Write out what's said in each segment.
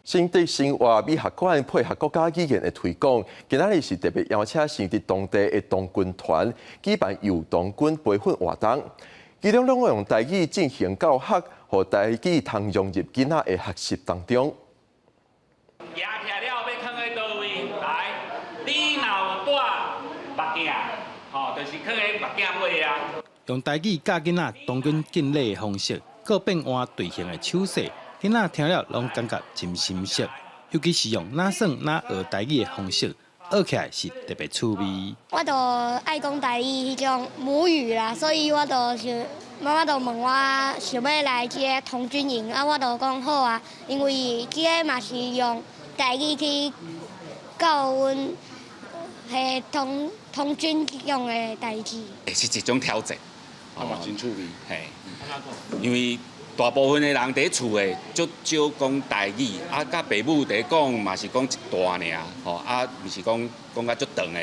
新竹生活美學館配合國家語言的推廣，今仔日是特別邀請新竹當地的童軍團舉辦幼童軍培訓活動，其中攏用台語進行教學，予台語通融入囡仔的學習當中。舉起來了欲囥佇佗位？來，你若有戴目鏡，吼，就是囥佇目鏡尾啊。用台語教囡仔童軍敬禮的方式，閣變換隊形的手勢。囡仔聽了攏感覺真心適，尤其是用哪耍哪學台語的方式，學起來是特別趣味。我就愛講台語彼種母語啦，所以我就想媽媽就問我想欲來這个童軍營，啊，我就講好啊，因為這个嘛是用台語去教阮彼童軍用的代誌。是一種挑戰，啊嘛真趣味，嘿，因為大部分的人佇厝的足少講台語，啊，佮爸母佇講嘛是講一段爾，吼，啊，毋是講講甲足長的，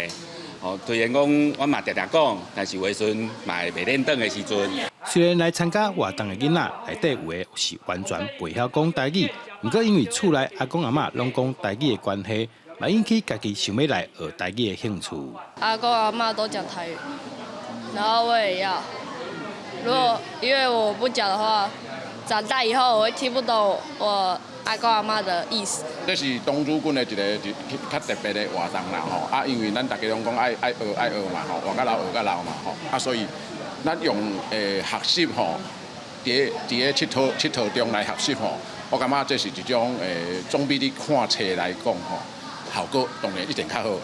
吼，雖然講阮嘛定定講，但是有的時陣嘛會袂輪轉的時陣。雖然來參加活動的囡仔內底有的是完全袂曉講台語，毋過因為厝內阿公阿嬤攏講台語的關係，嘛引起家己想欲來學台語的興趣。阿公阿嬤都講台語，然後我也要。如果因為我不講的話，長大以後我會聽不懂我阿公阿嬤的意思。這是童子軍的一个較特別的活動啦吼，啊，因為咱大家攏講愛愛學愛學嘛吼，活較老學較老嘛吼，啊，所以咱用學習吼，佇咧𨑨迌中來學習吼，我感覺這是一種總比你看冊來講吼，效果當然一定較好啦。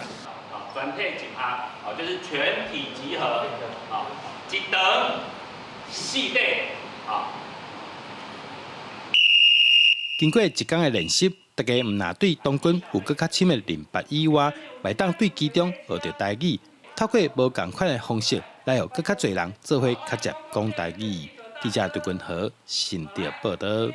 全體集合，哦，就是全體集合，哦，一長四短，啊。經過一工的練習，大家毋但對童軍有閣較深的認捌以外，嘛會當對其中學著台語，透過無仝款的方式來予閣較濟人做伙較捷講台語。記者杜君和新竹報導。